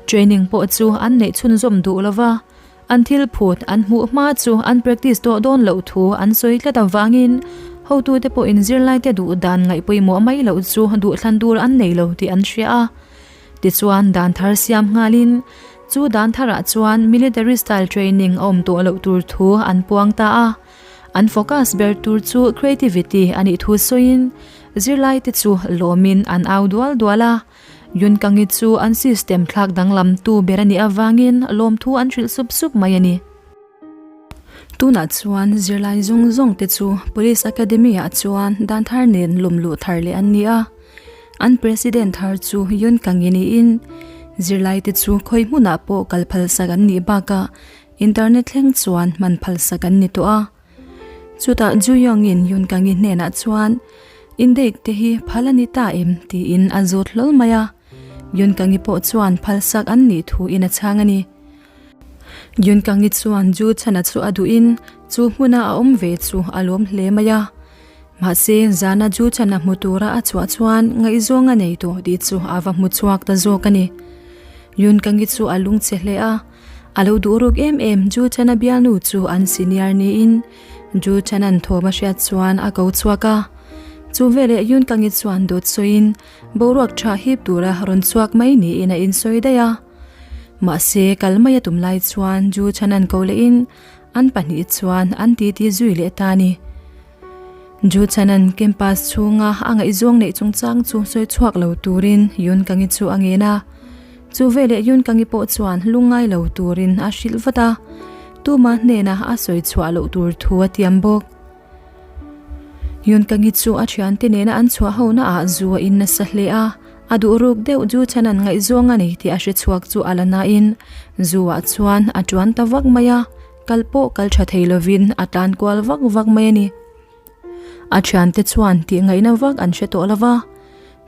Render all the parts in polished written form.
Training pawh chu an neih chhunzawm duh lo va, an thil phut an hmuh hma chu an practice tawh dawn loh thu an sawi tlat avangin hotute pawhin zirlaite duh dan ngaih pawimawh mai loh chu duhthlan tur an nei lo tih an hria a. Tichuan dan thar siam nghalin chu dan tharah chuan military style training a awm tawh loh tur thu an puang ta a. An focus ber tur chu creativity a nih thu sawiin zirlaite chu lawmin an au dual dual a. Yunkangi chu an system thlak danglam tu ber a nih avangin lawmthu an hrilh sup sup mai a ni. Tunah chuan zirlai zawng zawng te chu Police Academy ah chuan dan thar nen lawm luh thar leh an ni a. An President thar chu Yunkangi niin zirlai te chu khawi hmunah pawh kal phalsak an nih bakah Internet thleng chuan hman phalsak an ni tawh a. Chutah Juyong-in Yunkangi hnenah chuan, In date te hi phal a ni ta em? tiin a zawt hlawl mai a. Yunkangi pawh chuan phalsak an nih thuin a chhang a ni. Yunkangi chuan Ju chhana chu a duhin chu hmuna a awm ve chu a lawm hle mai a. Mahse, zana Ju chhana hmu tura a chhuah chuan ngaihzawng a nei tawh tih chu a va hmu chhuak ta zawk a ni. Yunkangi chu a lungchhe hle a. A lo duh ruk em em Ju Chana bialnu chu an senior niin Ju Chanan thawm a hriat chuan a ko chhuak a. Chu veleh Yun Kangi chuan dawt sawiin boruak tha hip tura rawn chhuak mai niin a insawi daih a. Mahse kal mai a tum lai chuan Ju Chanan ko lehin an pahnih chuan an titi zui leh ta a ni. Ju Chanan campus chhunga a ngaihzawng neih chungchang chu sawi chhuak lo turin Yun Kangi chu a ngen a. Chu veleh Yun Kangi pawh chuan lungngai lo turin a hrilh vat a, tuma hnena a sawi chhuah loh tur thu a tiam bawk. Yun Kangi chu a thiante nena an chhuah ho naah zu a in nasa hle a, a duh ruk deuh Ju Chanan ngaihzawng a nei tih a hre chhuak chu a la nain zu ah chuan a tuan ta vak mai a, kal pawh kal tha thei lovin a tlan kual vak vak mai a ni. A thiante chuan tih ngaihna vak an hre tawh lova,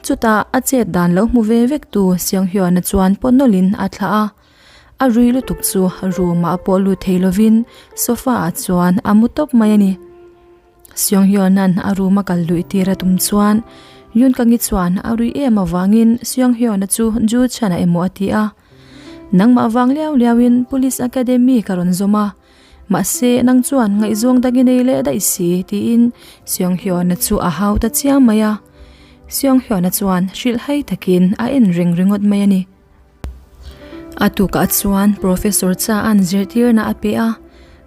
chutah a chet dan lo hmu ve vek tu Sianghiona chuan paw nawlhin a thlah a, a rui lutuk chu room ah pawh lut thei lovin sofa ah chuan a mu tawp mai a ni. Sianghiona'n a room a kal luih tir a tum chuan Yunkangi chuan a rui em avangin Sianghiona chu Ju chhanah emaw a ti a, Nangmah vang liau liauin Police Academy ka rawn zawm a, Mahse, nang chuan ngaihzawng dang i nei leh daih si, tiin Seunghyun-a chu a hau ta chiang mai a. Seunghyun-a chuan hrilhhai takin a en reng ringawt mai a ni. A tukah chuan Professor Cha-a'n zirtirna a pe a,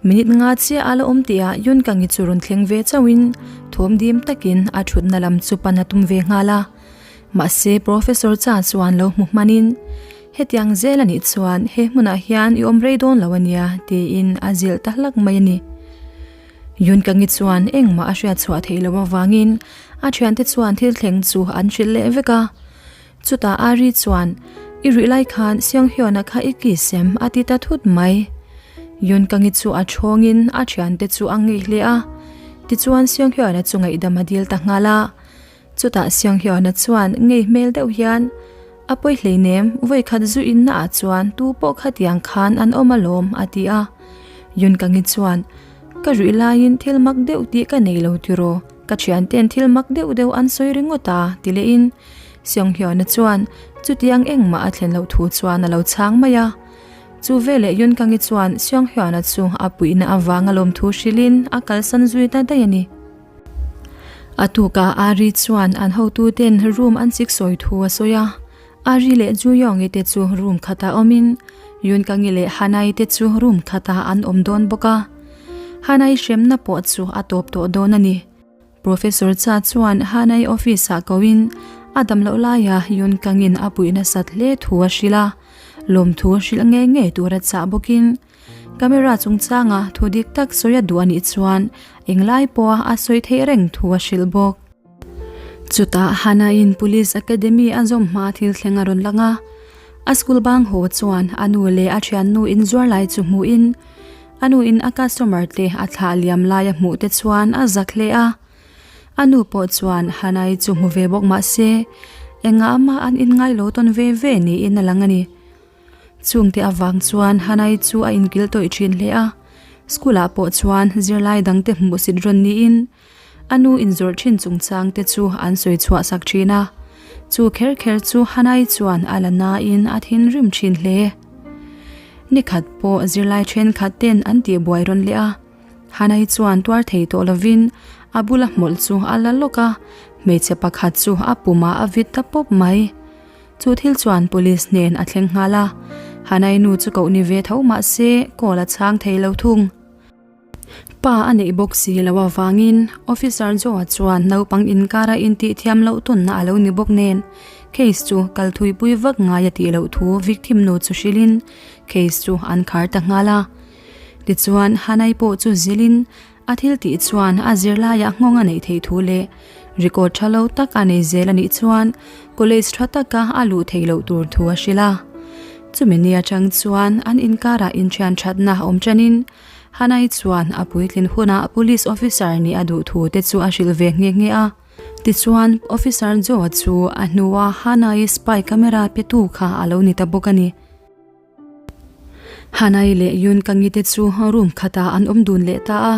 minute nga chiah a la awm tihah Yoon Kang-i chu rawn thleng ve chauhin thawm dim takin a thutna lam chu pan a tum ve nghal a. Mahse, Professor Cha chuan lo hmu hmanin, Hetiang zel a nih chuan he hmunah hian i awm rei dawn lo a nia tiin a zilh ta hlak mai a ni. Yunkangi chuan engmah a hriat chhuah theih loh avangin a thiante chuan thil thleng chu an hrilh leh vek a. Chutah Ari chuan, I ruih lai khan Seunghyun-a kha i kisem a ti ta thut mai. Yunkangi chu a thawngin a thiante chu a ngei hle a. Tichuan Seunghyun-a chu ngaihdam a dil ta nghal a. Chutah Sianghiona chuan ngei hmel deuh hian, A pawi hleinem, vawi khat zu inna ah chuan tu pawh khatiang khan an awm alawm, a ti a. Yunkangi chuan, Ka ruih laiin thil mak deuh tih ka nei lo tiraw, ka thianten thil mak deuh deuh an sawi ringawt a, ti lehin Sianghiona chuan chutiang engmah a thlen loh thu chuan a lo chhang mai a. Chu veleh Yunkangi chuan Sianghiona chu a puihna avanga lawmthu hrilhin a kalsan zui ta daih a ni. A tukah Ari chuan an hotuten room an chik sawi thu a sawi a, Ari leh Juyongi te chu room khatah awmin Yunkangi leh Hanai te chu room khatah an awm dawn bawk a. Hanai hremna pawh chu a tawp tawh dawn a ni. Professor Cha chuan Hanai office ah koin a damloh laia Yunkangin a puih nasat hle thu a hrilh a, lawmthu hrilh ngei ngei tur a chah bawkin Camera chungchanga thu dik tak sawi a duh a nih chuan englai pawha a sawi theih reng thu a hrilh bawk. Chutah Hannah-in Police Academy a zawm hma thil thleng a rawn lang a, a school bang haw chuan a nu leh a thiannu inzuar lai chu hmuhin a nuin a customer te a thlah liam lai a hmuh te chuan a zak hle a. A nu pawh chuan Hannah-i chu hmu ve bawk mah se engah mah an inngai lo tawn ve ve niin a lang a ni. Chungte avang chuan Hanai chu a inkil tawih thin hle a, school ah pawh chuan zirlai dangte hmuhsit rawn niin a nu inzawrh thin chungchang te chu an sawi chhuah sak thin a. Chu kher kher chu Hanai chuan a la nain a thinrim thin hle. Nikhat pawh zirlai thenkhat ten an tihbuai rawn leh a. Hanai chuan tuar thei tawh lovin a bula hmawlh chu a la lawk a, hmeichhe pakhat chu a pumah a vit ta pawp mai. Chu thil chuan police hnen a thleng nghal a, Hanai nu chu koh ni ve tho mah se call a chhang thei lo thung. Pa a neih bawk si lo avangin Officer Joe-a chuan naupang inkara intih thiam loh tawnna a lo ni bawk nen case chu kal thuipui vak ngai a tih loh thu victim nu chu hrilhin case chu an khar ta nghal a. Tichuan Hanai pawh chu zilhin a thil tih chuan a zirlaiah nghawng a neih theih thu leh record tha lo tak a nei zel a nih chuan college tha taka a luh theih loh tur thu a hrilh a. Chumi ni atang chuan an inkarah inthian thatna awm tanin Hanai chuan a puitlin hunah police officer nih a duh thu te chu a hrilh ve nghe nghe a. Tichuan Officer Joe-a chu a hnua Hanai spy camera petu kha a lo ni ta bawk a ni. Hanai leh Yoon Kang-i te chu room khatah an awm dun leh ta a.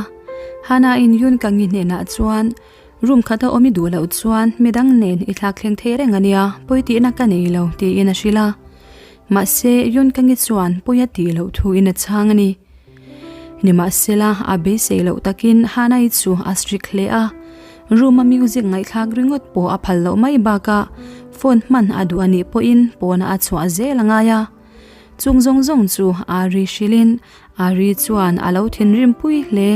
Hana-in Yoon Kang-i hnenah chuan, Room khata awm i duh loh chuan midang nen i thlak thleng thei reng a nia, pawi tihna ka nei lo, tiin a hrilh a. Mahse, Yoon Kang-i chuan pawi a tih loh thuin a chhang a ni. Nimahsela, a beisei loh takin Hana-i chu a strict hle a. Room-a music ngaihthlak ringawt pawh a phal loh mai bakah phone hman a duh a nih pawhin pawnah a chhuah zel a ngai a. Chung zawng zawng chu Ari hrilhin Ari chuan a lo thinrim pui hle.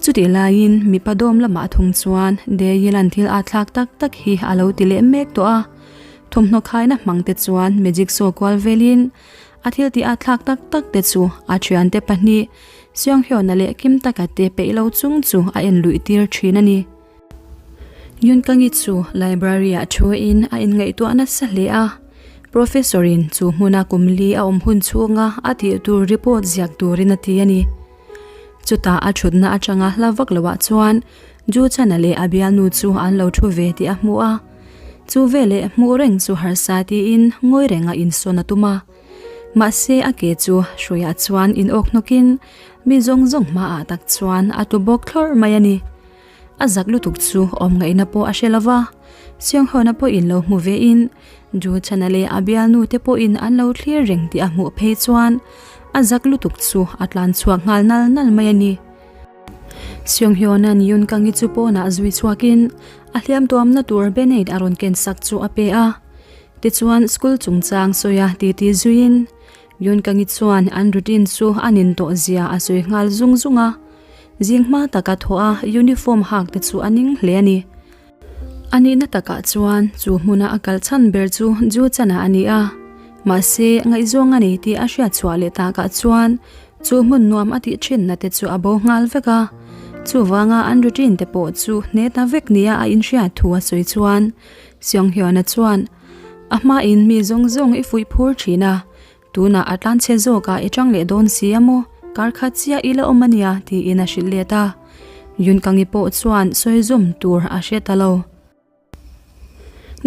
Chutih laiin mipa dawm lamah thung chuan Deyilan thil a thlak tak tak hi a lo ti leh mek tawh a. Thawmhnaw khaina hmang te chuan magic show kual velin A thil tih a thlak tak tak te chu a thiante pahnih Seunghyuna leh Kim Taka te peih lo chung chu a en luih tir thin a ni. Yunkangi chu library ah thu in a inngaihtuah nasa hle a, Professor in chu hmuna kum li a awm hun chhunga a tih tur report ziak turin a ti a ni. Chutah a thutna atanga hla vak loah chuan Ju Chana leh a bialnu chu an lo thu ve tih a hmu a. Chu veleh hmuh reng chu harsa tiin ngawi renga insawn a tum a. Mahse a ke chu hruiah chuan in awk hnawkin mi zawng zawng hmaah tak chuan a tlu bawk thlawrh mai a ni. A zak lutuk chu awm ngaihna pawh a hre lo va, Seunghawn-a pawhin lo hmu vein Ju Chana leh a bialnu te pawhin an lo thlir reng tih a hmuh phei chuan a zak lutuk chu a tlan chhuak nghal nal nal mai a ni. Seunghyuna'n Yoon Kang-i chu pawnah zui chhuakin a hliam tuamna tur band-aid a rawn ken sak chu a pe a. Tichuan school chungchang sawia titi zuiin Yoon Kang-i chuan an routine chu a nin tawh zia a sawi nghal zung zung a. Zing hma taka thawh a uniform hak te chu a ning hle a ni. A nihna takah chuan chu hmuna a kal chhan ber chu Ju Chana a ni a, mahse ngaihzawng a ni tih a hriat chhuah leh takah chuan chu hmun nuam a tih thinna te chu a bo nghal vek a. Chuvanga an routine te pawh chu hneta vek nia a inhriat thu a sawi chuan Seunghyun-a chuan, A hmain mi zawng zawng i fuih phur thin a, Tunah a tlanchhe zawkah i tang leh dawn si a maw? Kar khat chiah i la awm a nia, tiin a hrilh let a. Yunkangi pawh chuan sawi zawm tur a hre ta lo.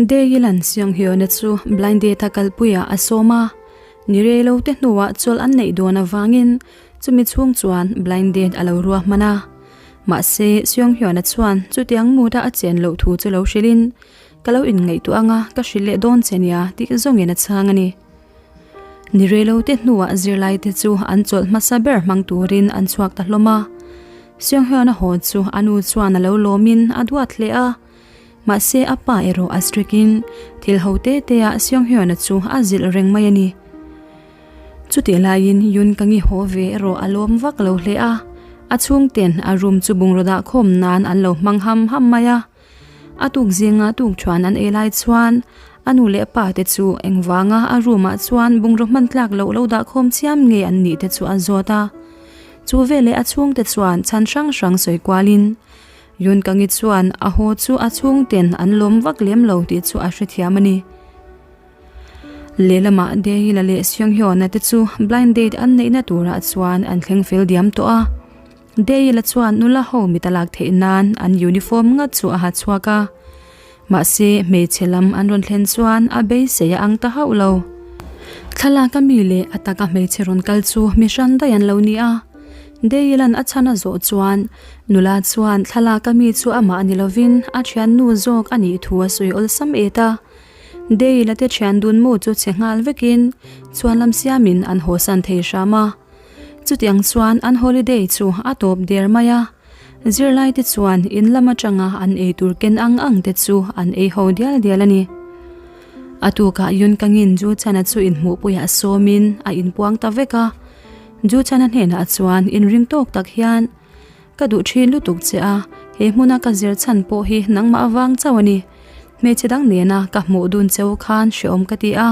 Deilan Seunghyun-a chu blind date a kalpuiah a sawm a. Ni rei lo te hnuah chawlh an neih dawn avangin chumi chhung chuan blind date a lo ruahman a. Mahse, Seunghyun-a chuan chutiang mood-a a chen loh thu chu lo hrilhin, Ka lo inngaihtuah anga ka hrilh leh dawn che nia, tih zawngin a chhang a ni. Ni reilote hnuah zirlaite chu an chawlh hmasa ber hmang turin an chhuak ta hlawm a. Seunghyun-a haw chu a nu chuan a lo lawmin a duat hle a. Mahse a pa erawh a strict-in thil ho te te-ah Seunghyun-a chu a zilh reng mai a ni. Chutih laiin Yoon Kang-i haw ve erawh a lawm vak lo hle a. A chhungten a room chu bungraw dah khawm nan an lo hmang ham ham mai a. A tuk zinga tuk thuan an ei lai chuan a nu leh pa te chu engvanga a room ah chuan bungraw hman tlak loh lo dah khawm chiam nge an nih te chu a zawt a. Chu veleh a chhungte chuan chhan hrang hrang sawi kualin Yunkangi chuan a haw chu a chhungten an lawm vak lem lo tih chu a hrethiam a ni. Lehlamah Dehila leh Seunghyun-a te chu blind date an neihna turah chuan an thleng fel diam tawh a. Dale-a chuan nula ho mit a lak theih nan an uniform ngat chu a ha chhuak a. Mahse, hmeichhe lam an rawn thlen chuan a beisei a ang ta hauh lo. Thlalak a mi leh a taka hmeichhe rawn kal chu mi hran daih an lo ni a. Dale-a'n a chhan a zawh chuan nula chuan thlalak a mi chu amah ni lovin a thiannu zawk a nih thu a sawi awlsam et a. Dale-a te thian dun mu chu chhe nghal vekin chhuanlam siamin an hawsan thei hram a. Chutiang chuan an holiday chu a tawp der mai a. Zirlai te chuan in lam atanga an ei tur ken ang ang te chu an ei ho dial dial a ni. A tukah Yun Kangin Ju Chana chu inhmuhpuiah sawmin a inpuang ta vek a. Ju Chana hnenah chuan inring tawk tak hian, Ka duh thin lutuk che a, he hmuna ka zir chhan pawh hi nangmah avang chauh a ni. Hmeichhe dang nena ka hmuh dun cheu khan hreawm ka ti a,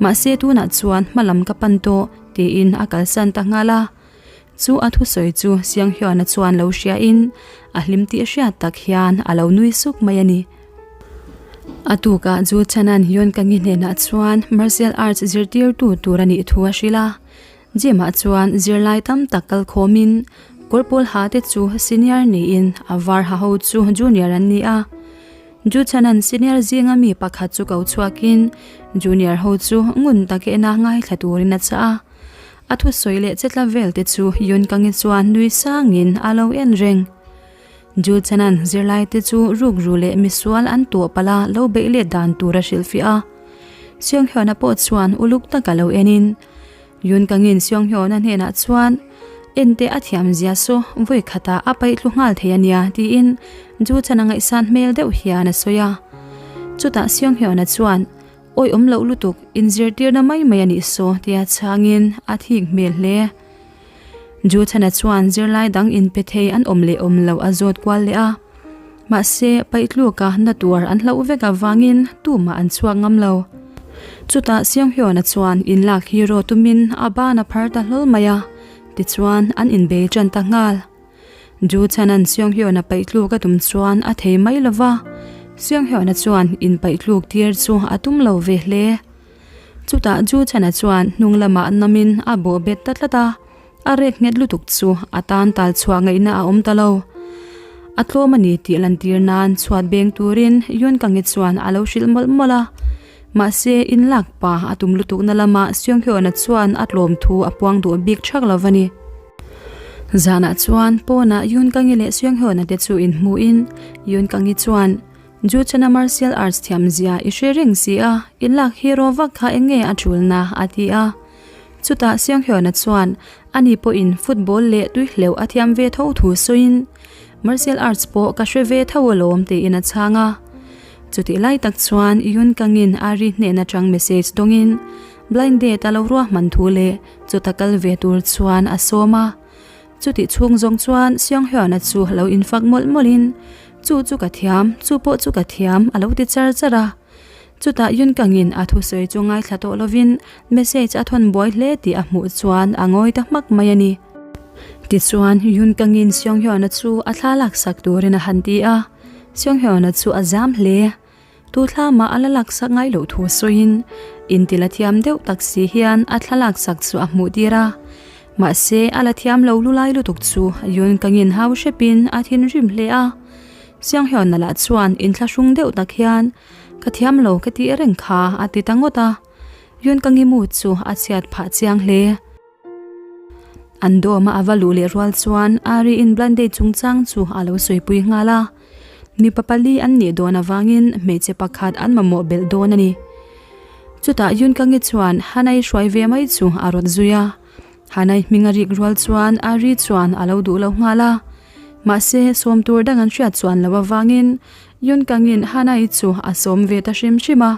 mahse tunah chuan hmalam ka pan tawh, tiin a kalsan ta nghal a. Chu a thusawi chu Sianghiana chuan lo hriain a hlim tih hriat tak hian a lo nui suk mai a ni. A tukah Ju Chanan Yonkangi hnenah chuan martial arts zirtirtu tur a nih thu a hrilh a. Gym ah chuan zirlai tam tak kal khawmin kawr pawl ha te chu senior niin a var ha ho chu junior an ni a. Ju Chanan senior zinga mi pakhat chu ko chhuakin junior ho chu ngun taka ena ngaithla turin a chah a. A thusawi leh chetla vel te chu Yun Kangi chuan nui sangin a lo en reng. Ju Chanan zirlai te chu rukru leh misual an tuah palh a lo beih let dan tur a hrilhfiah a. Seung Hyun-a pawh chuan uluk taka lo enin Yun Kangin Seung Hyun-a hnenah chuan Ente a thiam zia saw vawi khatah a paih thlu nghal thei a nia tiin Ju Chana ngaihsan hmel deuh hian a sawi a. Chutah Seung Hyun-a chuan Awi awm loh lutuk, inzirtirna mai mai a nih saw tia chhangin a thik hmel hle. Ju Chana chuan zirlai dang inpe thei an awm leh awm loh a zawt kual leh a. Mahse, paihtluk-a na tuar an hlauh vek avangin tumah an chhuak ngam lo. Chutah Seunghyun-a chuan inlak hero tumin a ban a phar ta hlawl mai a, tichuan an inbei tan ta nghal. Ju Chana'n Seunghyun-a paihtluk a tum chuan a thei mai lo va, Seunghyun-a chuan inpaihtluk tir chu a tum lo ve hle. Chutah Ju Chana chuan hnung lamah namin a bawh bet ta tlat a. A rek nghet lutuk chu a tan tal chhuah ngaihna a awm ta lo. A tlawm a ni tih lantir nan chhuat beng turin Yun Kangi chuan a lo hrilh mawlh mawlh a. Mahse, inlak pa a tum lutukna lamah Seung Hyun-a chuan a tlawm thu a puang duh bik thak lo a ni. Zanah chuan pawnah Yun Kangi leh Seung Hyun-a te chu inhmuhin Yun Kangi chuan Ju chana martial arts thiam zia i hre reng si a, i lak hero vak kha eng nge a tulna a ti a. Chutah Seunghyun-a chuan ani pawhin football leh tuihleuh a thiam ve tho thu sawiin martial arts pawh ka hre ve tho alawm tiin a chhang a. Chutih lai tak chuan Yoon Kang-in Ari hnen atang message dawngin blind date a lo ruahman thu leh chuta kal ve tur chuan a sawm a. Chutih chhung zawng chuan Seunghyun-a chu lo infak mawlh mawlhin, Chu chu ka thiam, chu pawh chu ka thiam, a lo ti char char a. Chutah Yun Kang-in a thusawi chu ngaithla tawh lovin message a thawn buai hle tih a hmuh chuan a ngawi ta hmak mai a ni. Tichuan, Yun Kang-in Seunghyun-a chu a thla laksak turin a han ti a, Seunghyun-a chu a zam hle. Tu thlamah a la laksak ngai loh thu sawiin inti la thiam deuh tak si hian a thlalak sak chu a hmuh tir a. Mahse, a la thiam lo lulai lutuk chu Yun Kangin hau hrepin a thinrim hle a. Seunghyun-a lah chuan inthlahrung deuh tak hian, Ka thiam lo ka tih reng kha a ti ta ngawt a. Yun Kangi mu chu a chhiat phah chiang hle. An dawma a va luh leh rual chuan Ari in blind date chungchang chu a lo sawipui nghal a. Mipa pali an nih dawn avangin hmeichhe pakhat an mamawh belh dawn a ni. Chutah Yunkangi chuan Hanai hruai ve mai chu a rawt zui a. Hanai hming a rik rual chuan Ari chuan a lo duh lo nghal a. Mahse sawm tur dang an hriat chuan lo avangin Yunkangin Hanai chu a sawm ve ta hrim hrim a.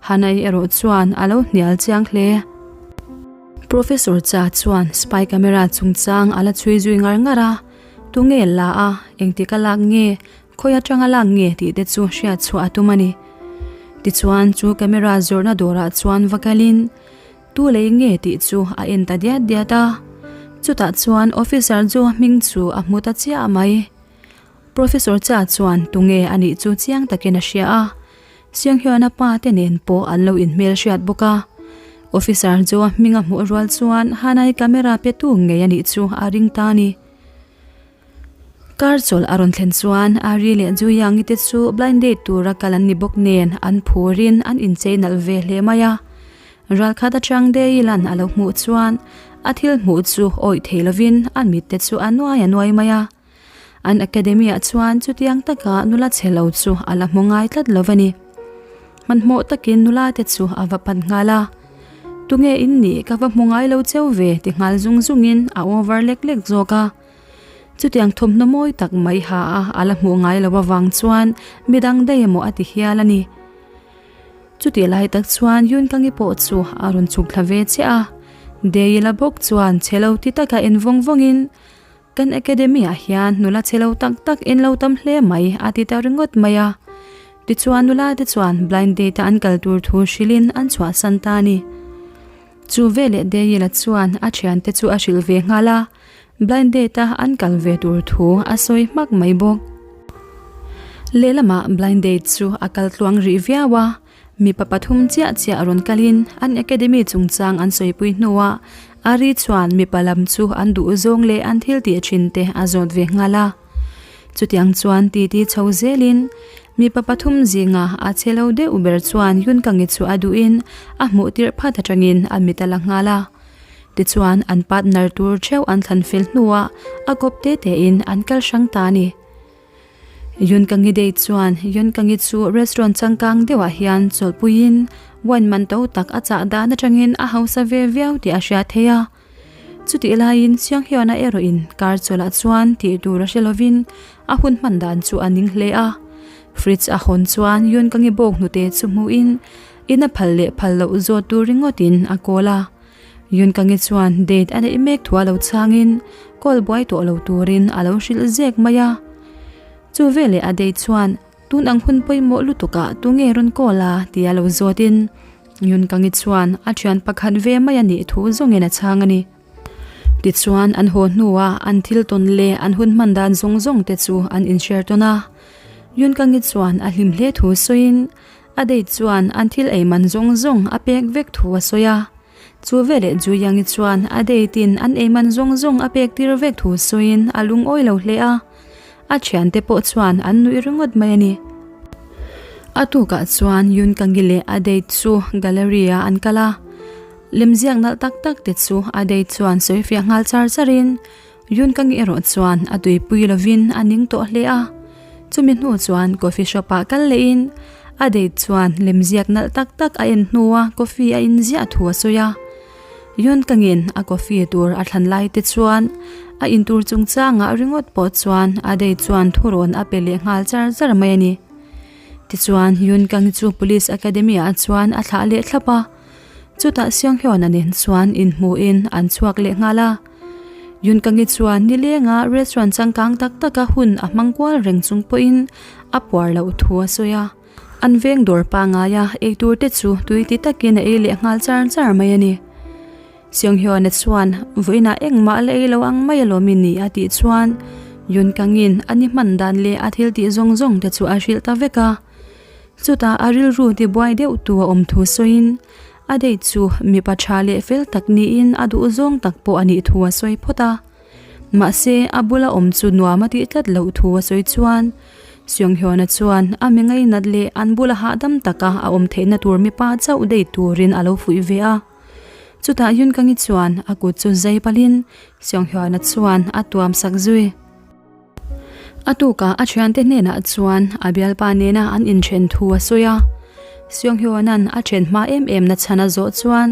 Hanai erawh chuan a lo hnial chiang hle. Professor Cha chuan spy camera chungchang a la chhui zui ngar ngar a, tunge la a, engtik a lak nge, khawi atanga lak nge tih te chu hriat chhuah a tum a ni. Tichuan chu camera zawrhna dawrah chuan va kalin tu lei nge tih chu a en ta diat diat a, chutah chuan officer chu hming chu a hmu ta chiah mai. Professor Cha chuan tunge a nih chu chiang takin a hria a. Sianghiana pa te nen pawh an lo inhmel hriat bawk a. Officer chu a hming a hmuh rual chuan Hanai camera pe tu ngei a nih chu a ring ta a ni. Car chawlh a rawn thlen chuan Ari leh Juyangi te chu blind date tura kal an ni bawk nen an phurin an inchei nalh ve hle mai a. Ralkhat atang Deilan a lo hmuh chuan a thil hmuh chu awih thei lovin a mit te chu a nuai a nuai mai a. An academy ah chuan chutiang taka nula chhe lo chu a la hmu ngai tlat lo a ni. Hmanhmawh takin nula te chu a va pan nghal a. Tunge in nih ka va hmu ngai lo cheu ve ti nghal zung zungin a over lek lek zawk a. Chutiang thawmhnaw mawi tak mai ha a a la hmuh ngai lo avang chuan midang daih emaw a ti hial a ni. Chutih lai tak chuan Yunkangi pawh chu a rawn chhuk thla ve chiah a. Deila bawk chuan chhe lo ti taka en vawng vawngin, Kan academy ah hian nula chhe lo tak tak en lo tam hle mai a ti ta ringawt mai a. Tichuan nula te chuan blind date a an kal tur thu hrilhin an chhuahsan ta a ni. Chu veleh Deila chuan a thiante chu a hrilh ve nghal a. Blind date a an kal ve tur thu a sawi hmak mai bawk. Lehlamah blind date chu a kal tluang rih viau a, mipa pathum chiah chiah rawn kalin an academy chungchang an sawipui hnuah Ari chuan mipa lam chu an duh zawng leh an thil tih thin te a zawt ve nghal a. Chutiang chuan titi chho zelin mipa pathum zinga a che lo deuh ber chuan Yunkangi chu a duhin a hmuh tirh phat atangin a mit a la nghal a. Tichuan, an partner tur theuh an thlan fel hnuah a kawp te tein an kal hrang ta a ni. Yunkangi Day chuan Yunkangi chu restaurant changkang deuhah hian chawlhpuiin wine man to tak a chah dan atangin a hausa ve viau tih a hria thei a. Chutih laiin Sianghiana erawhin car chawlhah chuan tih tur a hre lovin a hun hman dan chu a ning hle a. Fridge a hawn chuan Yunkangi bawk hnute chu hmuhin in a phal leh phal loh zawt tur ringawtin a kawl a. Yunkangi chuan date a neih mek thu a lo chhangin call buai tawh lo turin a lo hrilh zek mai a. Chu veleh a date chuan tun ang hun pawimawh lutukah tunge rawn call a tia lo zawtin Yunkangi chuan a thian pakhat ve mai a nih thu zawngin a chhang a ni. Tichuan an haw hnuah an thil tawn leh an hun hman dan zawng zawng te chu an inshare tawn a. Yunkangi chuan a hlim hle thu sawiin A date chuan an thil ei man zawng zawng a pek vek thu a sawi a. Chu veleh Juyangi chuan a date in an ei man zawng zawng a pek tir vek thu sawiin a lungawi lo hle a. A thiante pawh chuan an nuih ringawt mai a ni. A tukah chuan Yunkangi leh a date chu gallery ah an kal a. Lemziak nalh tak tak te chu a date chuan sawifiah nghal char char in Yunkangi erawh chuan a tuipui lovin a ning tawh hle a. Chumi hnu chuan coffee shop ah kal lehin a date chuan lemziak nalh tak tak a en hnua coffee a in ziah thu a sawi a. Yunkangi'n a coffee tur a thlan lai te chuan a in tur chungchangah ringawt pawh chuan a date chuan thurawn a pe leh nghal char char mai a ni. Tichuan Yunkangi chu Police Academy ah chuan a thlah leh thlap a. Chutah Seunghyun-a nen chuan inhmuhin an chhuak leh nghal a. Yunkangi chuan nilenga restaurant changkang tak taka hun a hmang kual reng chung pawhin a puar loh thu a sawi a. An veng dawr pangaia eitur te chu tui ti takin a ei leh nghal char char mai a ni. Seunghyun-a chuan vawiinah engmah la ei lo ang mai alawm i ni a tih chuan Yunkangi'n a ni hman dan leh a thil tih zawng zawng te chu a hrilh ta vek a. Chutah a rilru tibuai deuh tu a awm thu sawiin a date chu mipa tha leh fel tak niin a duh zawng tak pawh a nih thu a sawi phawt a. Mahse a bula awm chu nuam a tih tlat loh thu a sawi chuan Seunghyun-a chuan a mi ngainat leh an bula hahdam taka a awm theihna tur mipa chauh date turin a lo fuih ve a. Chutah Yunkangi chuan a kut chu zai palhin Seunghyun-a chuan a tuam sak zui. A tukah a thiante hnenah chuan a bialpa nena an inthen thu a sawi a. Seunghyuanan a then hma em em na chhan a zawh chuan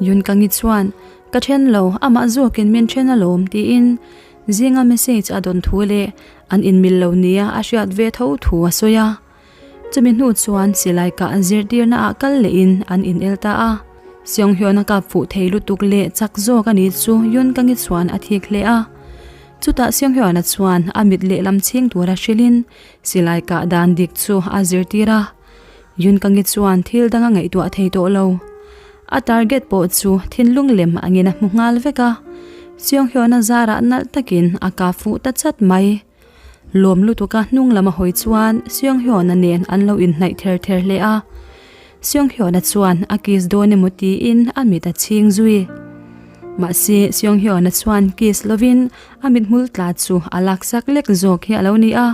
Yunkangi chuan Ka then lo, amah zawkin min then alawm tiin zinga message a dawn thu leh an inmil lo nia a hriat ve tho thu a sawi a. Chumi hnu chuan silai kah zirtirna ah kal lehin an in el ta a. Seunghyun a kap fuh thei lutuk leh chak zawk a ni chu Yunkangi chuan a thik hle a. Chutah Seunghyun-a chuan a mit lehlam chhing tura hrilhin silai kah dan dik chu a zirtir a. Yunkangi chuan thil dang a ngaihtuah thei tawh lo. A target pawh chu thinlung lem angin a hmu nghal vek a. Seunghyun-a zarah nalh takin a kap fuh ta chat mai. Lawm lutuka hnung lam a hawi chuan Seunghyun-a nen an lo inhnaih ther ther hle a. Seunghyun-a chuan a kiss dawn emaw tiin a mit a chhing zui. Mahse Seunghyun-a chuan kiss lovin a mithmul tla chu a laksak lek zawk hi a lo ni a.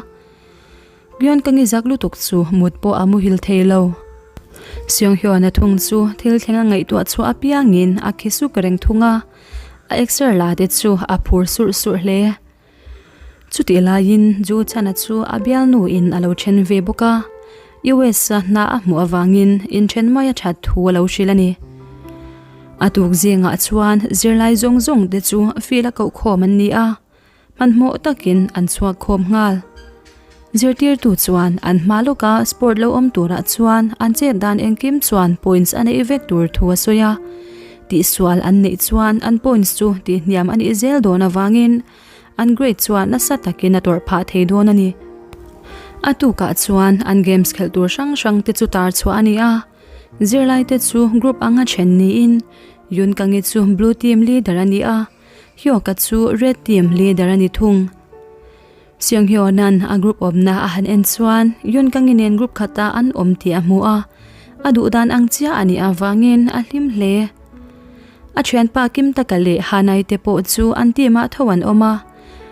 Gyeon ka ngizak lutuk chu mut pawh a muhil thei lo. Seunghyun-a thung chu thil thleng a ngaihtuah chhuah apiangin a khi suk reng thung a. A exer la te chu a phur surh surh hle. Chutih laiin Ju Chana chu a bialnu in a lo then ve bawk a. US-a hna a hmuh avangin inthen mai a that thu a lo hrilh a ni. A tuk zingah chuan zirlai zawng zawng te chu field a koh khawm an ni a, hmanhmawh takin an chhuak khawm nghal. Zirtirtu chuan an hma lawka sport lo awm turah chuan an chet dan engkim chuan points a neih vek tur thu a sawi a, tihsual an neih chuan an points chu tihhniam a nih zel dawn avangin An grade chuan nasa takin a tawrh phah thei dawn a ni. A tukah chuan an games khelh tur hrang hrang te chu tar chhuah a ni a, zirlai te chu group anga then niin Yun Kangi chu blue team leader a ni a, Hyoka chu red team leader a ni thung. Seung Hyona'n a group awmna a han en chuan Yun Kangi nen group khatah an awm tih a hmu a, a duh dan ang chiah a nih avangin a hlim hle. A thianpa Kim Taka leh Hanai te pawh chu an team ah tho an awm a,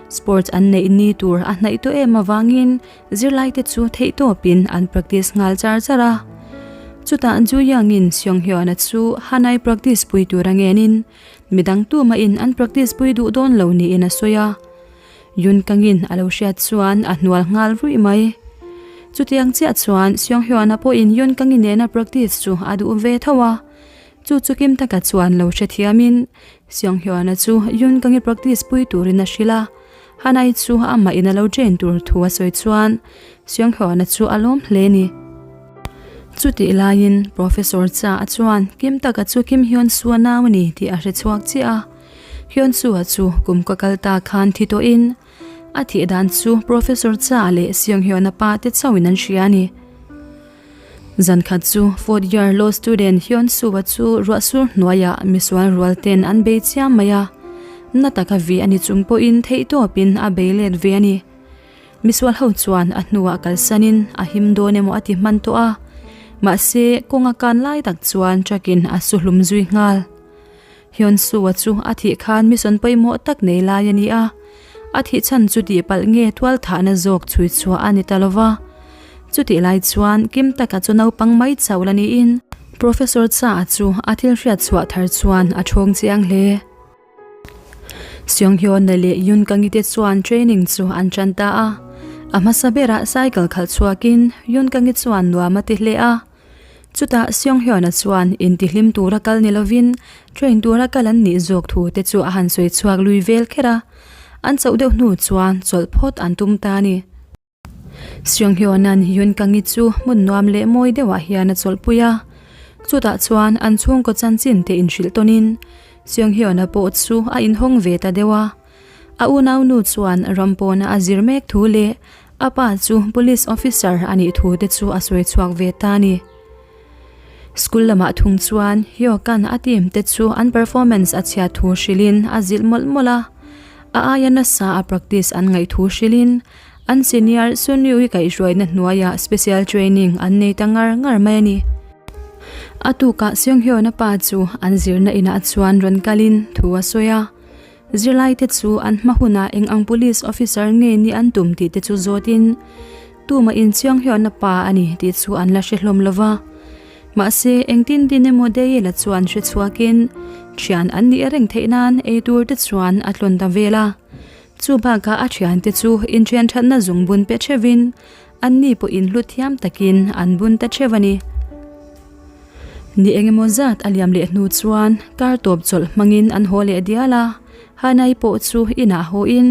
sports an neih ni tur a hnaih tawh em avangin zirlai te chu theihtawpin an practice nghal char char a. Chutah Ju Yang-in Seong Hyun-a chu Hanai practice pui tur a ngenin midang tumahin an practice pui duh dawn lo niin a sawi a. Yun Kang-in a lo hriat chuan a hnual nghal ruih mai. Chutiang chiah chuan Seong Hyun-a pawhin Yun Kang-i nena practice chu a duh ve tho a. Chu chu Kim taka chuan lo hrethiamin Seong Hyun-a chu Yun Kang-i practice pui turin a hrilh a, Hanai chu amah in a lo train tur thu a sawi chuan Seong Hyun-a chu a lawm hle ni. Chutih laiin Professor Cha a chuan Kim taka chu Kim Hyun Soo-a nau a ni tih a hre chhuak chiah a, Hyun Soo-a chu kum ka kal ta khan thi tawhin a thih dan chu Professor Cha leh Seong Hyun-a pa te chauhin an hria a ni. Zan khat chu fourth year law student Hyun Soo-a chu ruah sur hnuaiah misual rual ten an bei chiam mai a, na taka vi a ni chung pawhin theihtawpin a bei let ve a ni. Misual ho chuan a hnuah kalsanin a him dawn emaw a ti hman tawh a, mahse kawng a kan lai tak chuan truck in a su hlum zui nghal. Hyun Soo-a chu a thih khan mission pawimawh tak nei lai a ni a, a thih chhan chu tihpalh nge tualthahna zawk chhui chhuah a ni ta lo va. Chutih lai chuan Kim taka chu naupang mai chauh la niin Professor Cha-a chu a thil hriat chhuah thar chuan a thawng chiang hle. Seung Hyun-a leh Yoon Kang-i te chuan training chu an tan ta a, a hmasa berah cycle khalh chhuakin Yoon Kang-i chuan nuam a ti hle a. Chutah Seung Hyun-a chuan intihlim tura kal ni lovin train tura kal an nih zawk thu te chu a han sawi chhuak lui vel kher a, an chauh deuh hnu chuan chawlh phawt an tum ta a ni. Seung Hyun-a'n Yoon Kang-i chu hmun nuam leh mawi deuhah hian a chawlhpui a, chutah chuan an chhungkaw chanchin te inhrilh tawnin Seung Hyun-a pawh chu a inhawng ve ta deuh a. A unaunu chuan ram pawna a zir mek thu leh a pa chu police officer a nih thu te chu a sawi chhuak ve ta a ni. School lamah thung chuan Hyokan a team te chu an performance a chhiat thu hrilhin a zilh mawlh mawlh a, a aia nasa a practice an ngaih thu hrilhin an senior Sunyu-i kaihhruaina hnuaiah special training an nei ta ngar ngar mai a ni. A tukah Seunghyun-a pa chu an zirna inah chuan rawn kalin thu a sawi a. Zirlaite chu an hma hunah eng ang police officer nge ni an tum tih te chu zawtin tumah inchiang hian a pa a ni tih chu an la hre hlawm lo va. Mahse, engtin tin emaw Dayela chuan hre chhuakin thian an nih reng theih nan ei tur te chuan a tlawn ta vel a. Chu bakah a thiante chu inthian thatna zungbun pe theuhin Anni pawhin hlu thiam takin an bun ta theuh a ni. Ni engemaw zat a liam leh hnu chuan kar tawp chawlh hmangin an haw leh dial a, Hanai pawh chu inah hawin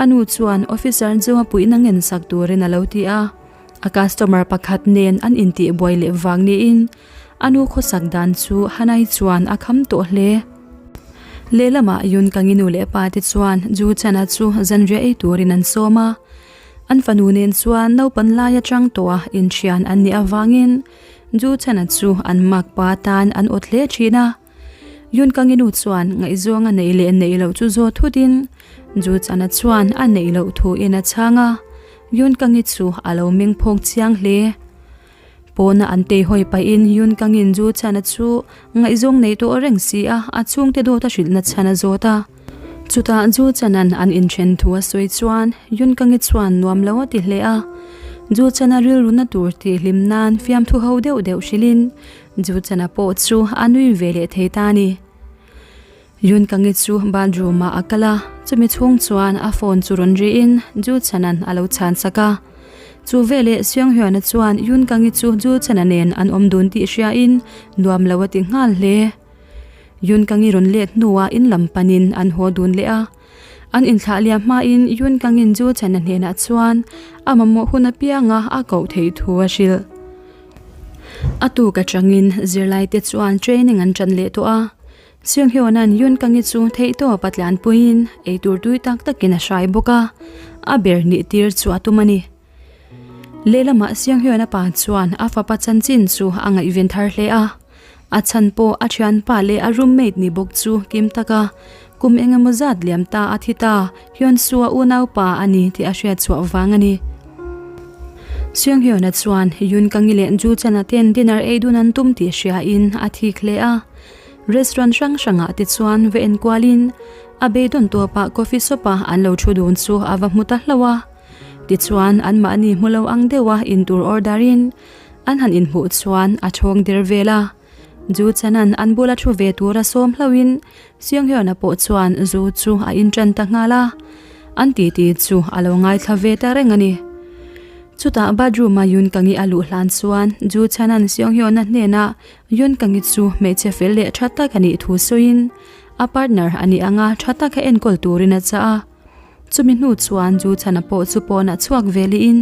a nu chuan officer chu a puihna ngen sak turin a lo ti a, a customer pakhat nen an intih buai leh vang niin a nu khawsak dan chu Hanai chuan a kham tawh hle. Lehlamah Yun Kangi nu leh pa te chuan Ju Chana chu zanriah ei turin an sawm a. An fanu nen chuan naupan lai atang tawha inthian an nih avangin Ju Chana chu an makpa atan an awt hle thin a. Yun Kangi nu chuan ngaihzawng a neih leh neih loh chu zawt thutin Ju Chana chuan a neih loh thuin a chhang a, Yun Kangi chu a lo meng phawk chiang hle. Pawna an teihawi pahin Yun Kangin Ju Chana chu ngaihzawng nei tawh reng si a, a chhungte dawt a hrilhna chhan a zawt a. Chutah Ju Chana'n an inthen thu a sawi chuan Yun Kangi chuan nuam lo a ti hle a. Ju Chana rilruna tur tih hlim nan fiamthu ho deuh deuh hrilhin Ju Chana pawh chu a nui ve leh thei ta a ni. Yun Kangi chu bathroom ah a kal a, chumi chhung chuan a phone chu rawn rihin Ju Chana'n a lo chhan sak a. Chu veleh Seunghyun-a chuan Yoon Kang-i chu Joo Chen-a nen an awm dun tih hriain nuam lo a ti nghal hle. Yoon Kang-i rawn let hnuah in lam panin an haw dun leh a. An inthlah liam hmain Yoon Kang-in Joo Chen-a hnenah chuan a mamawh hun apianga a koh theih thu a hrilh. A tuk atangin zirlaite chuan training an tan leh tawh a. Seunghyun-a'n Yoon Kang-i chu theihtawp a tlanpuiin eitur tui tak takin a hrai bawk a, a ber nih tir chu a tum a ni. Lehlamah Seunghyun-a pa chuan a fapa chanchin chu a ngaihven thar hle a, a chhan pawh a thianpa leh a roommate ni bawk chu kim taka kum engemaw zat liam ta a thi ta Hyun-soo-a unaupa a ni tih a hriat chhuah vang a ni. Seunghyun-a chuan Yoon Kang-i leh Joo Chan-a ten dinner ei dun an tum tih hriain a thik hle a. Restaurant hrang hrangah te chuan va enkualin a beidawn tawpah coffee shop a an lo thu dun chu a va hmu ta hlauh a. Tichuan anmahni hmu lo ang deuha intur order in an han inhmuh chuan a thawng der vel a. Ju Chanan an bula thu ve tura sawm hlauhin Seunghyun-a pawh chuan zu chu a intan ta nghal a. An titi chu a lo ngaithla ve ta reng a ni. Chutah bathroom-a Yoon Kang-i a luh hlan chuan Ju Chanan Seunghyun-a hnenah Yoon Kang-i chu hmeichhe fel leh tha tak a nih thu sawiin a partner a nih anga tha taka enkawl turin a chah a. Chumi hnu chuan Ju Chana pawh chu pawnah chhuak ve lihin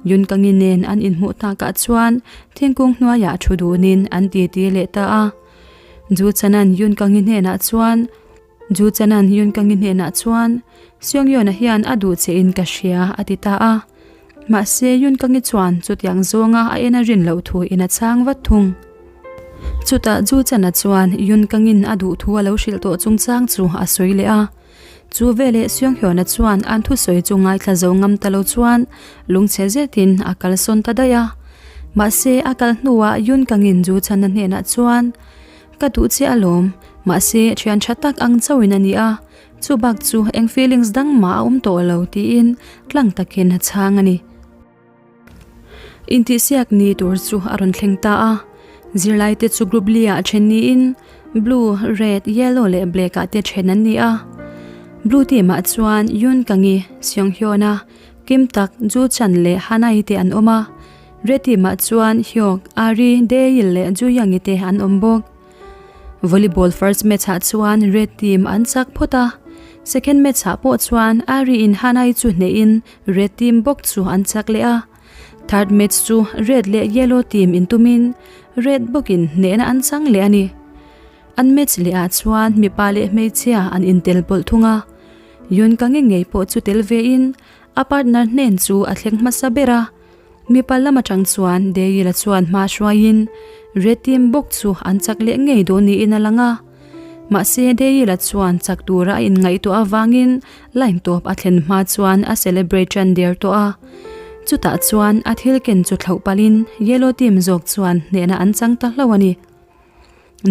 Yoon Kang-i nen an inhmuh takah chuan thingkung hnuaiah thu dunin an titi leh ta a. Ju Chana'n Yoon Kang-i hnenah chuan Ju Chanan Yoon Kang-i hnenah chuan, Seung-yeon-a hian a duh che in ka hria, a ti ta a. Mahse, Yoon Kang-i chuan chutiang zawnga a en a rin loh thu in a chhang vat thung. Chutah Ju Chana chuan Yoon Kang-in a duh thu a lo hrilh tawh chungchang chu a sawi leh a. Chu veleh Seung-yeon-a chuan an thusawi chu ngaithla zo ngam ta lo chuan lungchhe zetin a kalsawn ta daih a. Mahse, a kal hnuah Yoon Kang-in Ju Chana hnenah chuan, Ka duh che alawm, mahse thian tha tak ang chauhin a ni a, chu bak chu eng feelings dang mah a awm tawh lo tiin tlang takin a chhang a ni. Intihsiak ni tur chu a rawn thleng ta a, zirlai te chu group li ah then niin blue, red, yellow leh black ah te then an ni a. Blue team ah chuan Yoon Kang-i, Seung Hyun-a, Kim Tak, Joo Chan leh Hana-i te an awm a. Retim-ah chuan Hyuk, Ari, Daeil leh Juyoung-i te an awm bawk. Volleyball first match-ah chuan Red team an chak phawt a, second match-ah pawh chuan Ari-in Hana-i chu hnehin Red team bawk chu an chak leh a. Third match chu Red leh Yellow team intumin Red bawkin hnehna an chang leh a ni. An match lehah chuan mipa leh hmeichhia an intel pawlh thung a, Yoon Kang-i ngei pawh chu tel vein a partner hnen chu a thleng hmasa ber a. Mipa lam atang chuan Deila chuan hma hruaiin Red team bawk chu an chak leh ngei dawn niin a lang a. Mahse Deila chuan chak tura a inngaihtuah avangin line tawp a thlen hma chuan a celebrate tan der tawh a. Chutah chuan a thil ken chu thlauh palhin Yellow team zawk chuan hnehna an chang ta hlauh a ni.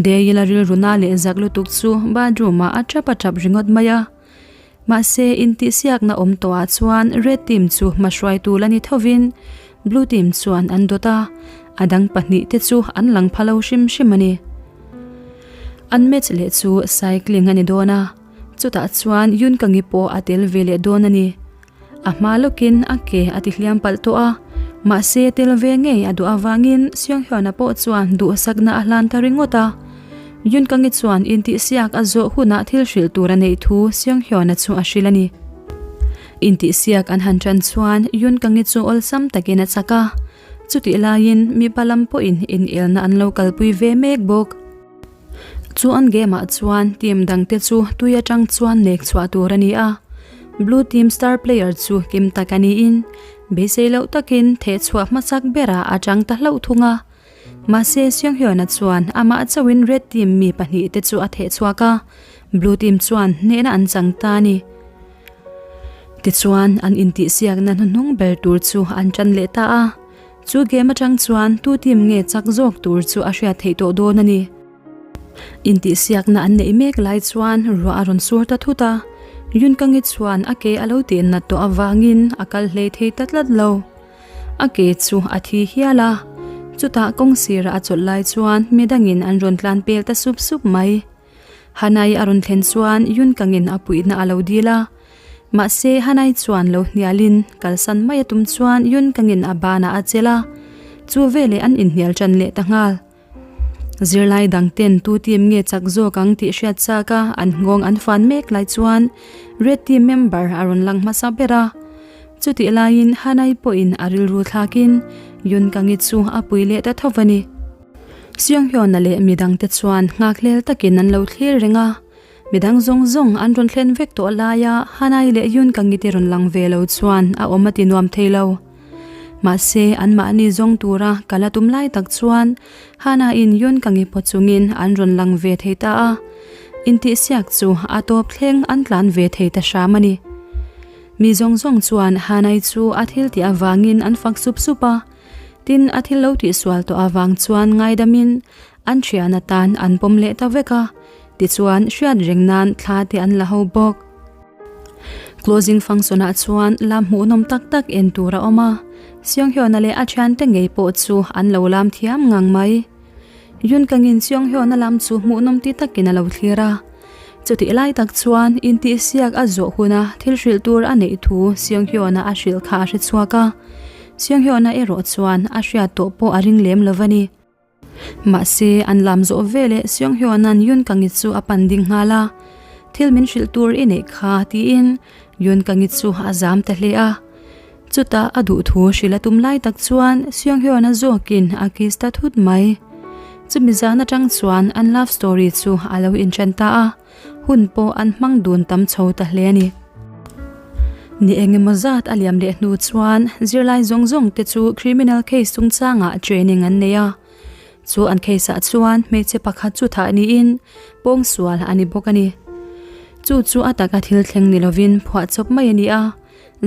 Deila rilruna leh zak lutuk chu bathroom ah a tap a tap ringawt mai a. Mahse, intihsiakna awm tawhah chuan Red team chu hmahruaitu la ni thovin Blue team chuan an dawt a, a dang pahnihte chu an lang pha lo hrim hrim a ni. An match leh chu cycling a ni dawn a, chutah chuan Yoon Kang-i pawh a tel ve leh dawn a ni. A hma lawkin a ke a ti hliam palh tawh a, mahse tel ve ngei a duh avangin Seung Hyun-a pawh chuan duhsakna a hlan ta ringawt a. Yoon Kang-i chuan intihsiak a zawh hunah thil hrilh tur a neih thu Seung Hyun-a chu a hrilh a ni. Intihsiak an han tan chuan Yoon Kang-i chu awlsam takin a chak a, chutih laiin mipa lam pawhin inelna an lo kalpui ve mek bawk. Chu an game ah chuan team dangte chu tui atang chuan nek chhuah tur a ni a, Blue team star player chu kim tak a niin beisei loh takin theh chhuah hmasak berah a chang ta hlauh thung a. Mahse Seunghyun-a chuan amah chauhin Red team mi pahnihte chu a theh chhuak a, Blue team chuan hnehna an chang ta a ni. Tichuan an intihsiakna hnuhnung ber tur chu an tan leh ta a. Chu game atang chuan tu team nge chak zawk tur chu a hriat theih tawh dawn a ni. Intihsiakna an neih mek lai chuan ruah a rawn sur ta thut a, Yunkangi chuan a ke a lo tih nat tawh avangin a kal hlei thei ta tlat lo. A ke chu a thi hial a, chutah kawng sirah a chawlh lai chuan midangin an rawn tlan pel ta sup sup mai. Hanai a rawn thlen chuan Yunkangin a puihna a lo dil a. Mahse, Hanai chuan lo hnialin kalsan mai a tum chuan Yun Kangin a banah a chelh a, chu veleh an inhnial ṭan leh ta nghal. Zirlai dang ten tu team nge chak zawk ang tih hriat chak a an nghawng an fan mek lai chuan Red team member a rawn lang hmasa ber a. Chutih laiin Hanai pawhin a rilru thlakin Yun Kangi chu a pui leh ta tho a ni. Seunghyun-a leh midangte chuan nghakhlel takin an lo thlir reng a. Midang zawng zawng an rawn thlen vek tawh laia Hanai leh Yun Kangi te rawn lang ve lo chuan a awm a ti nuam thei lo. Mahse, anmahni zawng tura kal a tum lai tak chuan Hana-in Yun Kangi pawh chungin an rawn lang ve thei ta a, intihsiak chu a tawp thleng an tlan ve thei ta hram a ni. Mi zawng zawng chuan Hanai chu a thil tih avangin an fak sup sup a, tin a thil lo tihsual tawh avang chuan ngaidamin an thian atan an pawm leh ta vek a, tichuan hriat reng nan thla te an la ho bawk. Closing function ah chuan lam hmuhnawm tak tak en tur a awm a, Seunghyun-a leh a thiante ngei pawh chu an lo lam thiam ngang mai. Yunkangin Seunghyun-a lam chu hmuhnawm ti takin a lo thlir a, chutih lai tak chuan intihsiak a zawh huna thil hrilh tur a neih thu Seunghyun-a a hrilh kha a hre chhuak a, Seunghyun-a erawh chuan a hriat tawh pawh a ring lem lo a ni. Mahse, an lam zawh veleh Seunghyuanan Yoon Kangi chu a pan ding nghal a, Thil min hrilh tur i neih kha, tiin Yoon Kangi chu a zam ta hle a. Chutah a duh thu hrilh a tum lai tak chuan Seunghyuana zawkin a kiss ta thut mai. Chumi zan atang chuan an love story chu a lo inṭhen ta a, hun pawh an hmang dun tam chho ta hle a ni. Ni engemaw zat a liam leh hnu chuan zirlai zawng zawng te chu criminal case chungchangah training an nei a. Chu an case ah chuan hmeichhe pakhat chu thah niin pawngsual a ni bawk a ni. Chu chu a taka thil thleng ni lovin phuahchawp mai a ni a,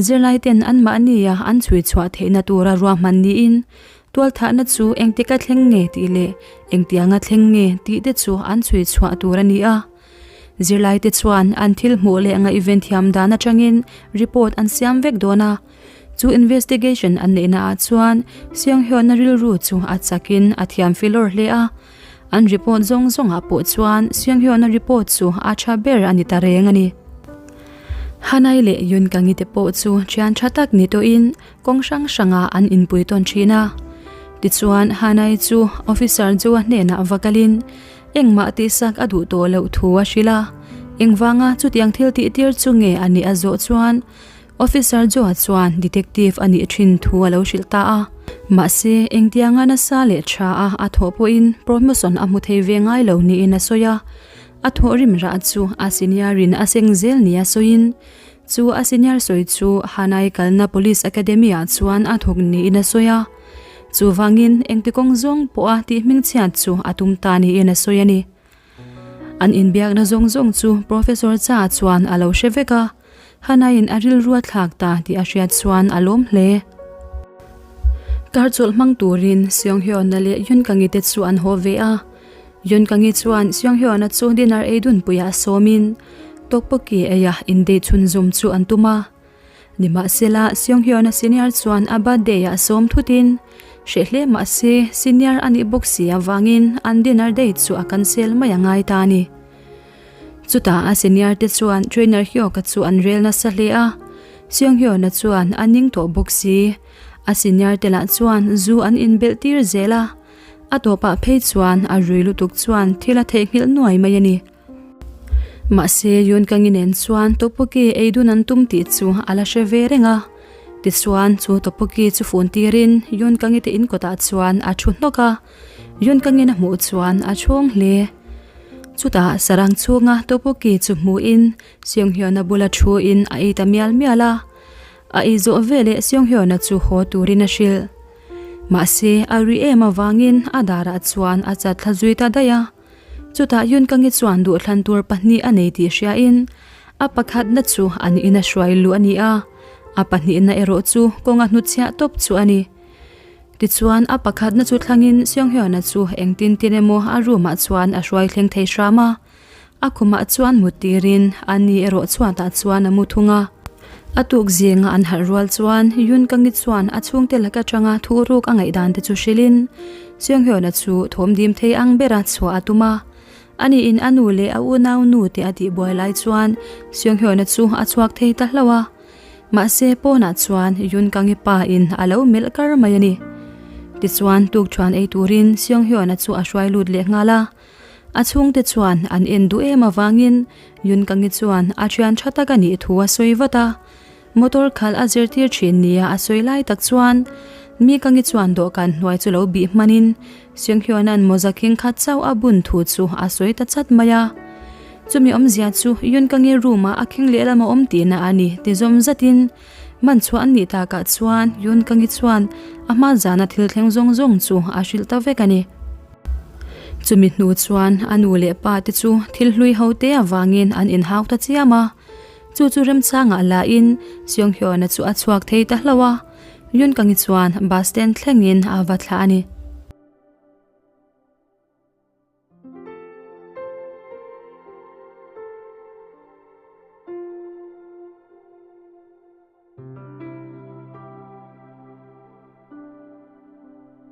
zirlai ten anmahni a an chhui chhuah theihna tura ruahman niin tualthahna chu engtika thleng nge tih leh engtianga thleng nge tih te chu an chhui chhuah tur a ni a. Zirlaite chuan an thil hmuh leh ngaihven thiam dan atangin report an siam vek dawn a, chu investigation an neihna ah chuan Seunghyun-a rilru chu a chakin a thiam filawr hle a, an report zawng zawngah pawh chuan Seunghyun-a report chu a tha ber a ni ta reng a ni. Hanai leh Yoon Kang-i te pawh chu thian tha tak ni tawhin kawng hrang hrangah an inpui tawn thin a. Tichuan Hanai chu Officer Joe-a hnenah va kalin Engmah tihsak a duh tawh loh thu a hrilh a, engvanga chutiang thil tih tir chu nge a nih a zawh chuan Officer Joe-a chuan Detective a nih thin thu a lo hrilh ta a. Mahse, engtianga nasa leh tha a a thawh pawhin promotion a hmu thei ve ngai lo niin a sawi a, a thawhrim rah chu a senior in a seng zel nia sawiin chu a senior sawi chu Hanai kalna Police Academy ah chuan a thawk niin a sawi a. Chuvangin engti kawng zawng pawha tih hmingchhiat chu a tum ta niin a sawi a ni. An inbiakna zawng zawng chu Professor Cha chuan a lo hre vek a, Hannah-in a rilru a thlak ta tih a hriat chuan a lawm hle. Kar chawlh hmang turin Seunghyun-a leh Yunkangi te chu an haw ve a. Yunkangi chuan Seunghyun-a chu dinner ei dunpuiah sawmin tawkpawki eia indate chhunzawm chu an tum a. Nimahsela, Seunghyun-a senior chuan a birthday-ah sawm thutin hreh hle mahse senior a nih bawk si avangin an dinner date chu a cancel mai a ngai ta a ni. Chutah a senior te chuan trainer Hyuk-a chu an rel nasa hle a, Seunghyun-a chuan a ning tawh bawk si. A senior te lah chuan zu an inbelh tir zel a, a tawpah phei chuan a rui lutuk chuan thil a theihnghilh nuai mai a ni. Mahse, Yunkangi nen chuan tteokbokki ei dun an tum tih chu a la hre ve reng a. Tichuan, chu tteokbokki chu fun tirin Yunkangi te in kawtah chuan a thu hnawk a. Yunkangi'n a hmuh chuan a chhawng hle. Chutah sarang chhunga tteokbokki chu hmuhin Seunghyun-a bula thuin a ei ta mial mial a. A ei zawh veleh Seunghyun-a chu haw turin a hrilh. Mahse, a ri em avangin a darah chuan a chat thla zui ta daih a. Chutah Yunkangi chuan duhthlan tur pahnih a nei tih hriain a pakhatna chu an ina hruai luh a ni a, a pahnihna erawh chu kawnga hnutchhiah tawp chu a ni. Tichuan a pakhatna chu thlangin Seunghyun-a chu engtin tin emaw a room-ah chuan a hruai thleng thei hram a, a khumah chuan mut tirin a ni erawh chhuatah chuan a mu thung a. A tuk zinga an harh rual chuan Yunkangi chuan a chhungte lak atanga thuruk a ngaihdan te chu hrilhin Seunghyun-a chu thawm dim thei ang bera chhuah a tum a. Ani in a nu leh a unau nu te a tihbuai lai chuan Seunghyun-a chu a chhuak thei ta hlauh a. Mahse pawnah chuan Yoon Kang-i pa in a lo melh kar mai a ni. Tichuan tukṭhuan ei turin Seunghyun-a chu a hruai lut leh nghal a. A chhungte chuan an en duh em avangin Yoon Kang-i chuan a ṭhian ṭha tak a nih thu a sawi vat a. Motor khalh a zirtir thin nia a sawi lai tak chuan mi ka ngi chuan dawhkan hnuai chu lo bih hmanin Seunghyuna'n mawza khing khat chauh a bun thu chu a sawi ta chat mai a. Chumi awmzia chu Yoon ka ngi room ah a khing lehlam a awm tihna a ni ti zawm zatin man chhuah an nih takah chuan Yoon ka ngi chuan a hma zana thil thleng zawng zawng chu a hrilh ta vek a ni. Chumi hnu chuan a nu leh pa te chu thil hlui ho te avangin an inhau ta chiam a. Chu chu remchangah la in Seunghyun-a chu a chhuak thei ta hlauh a, Yoon Kang-i chuan bus stand thlengin a va thlah a ni.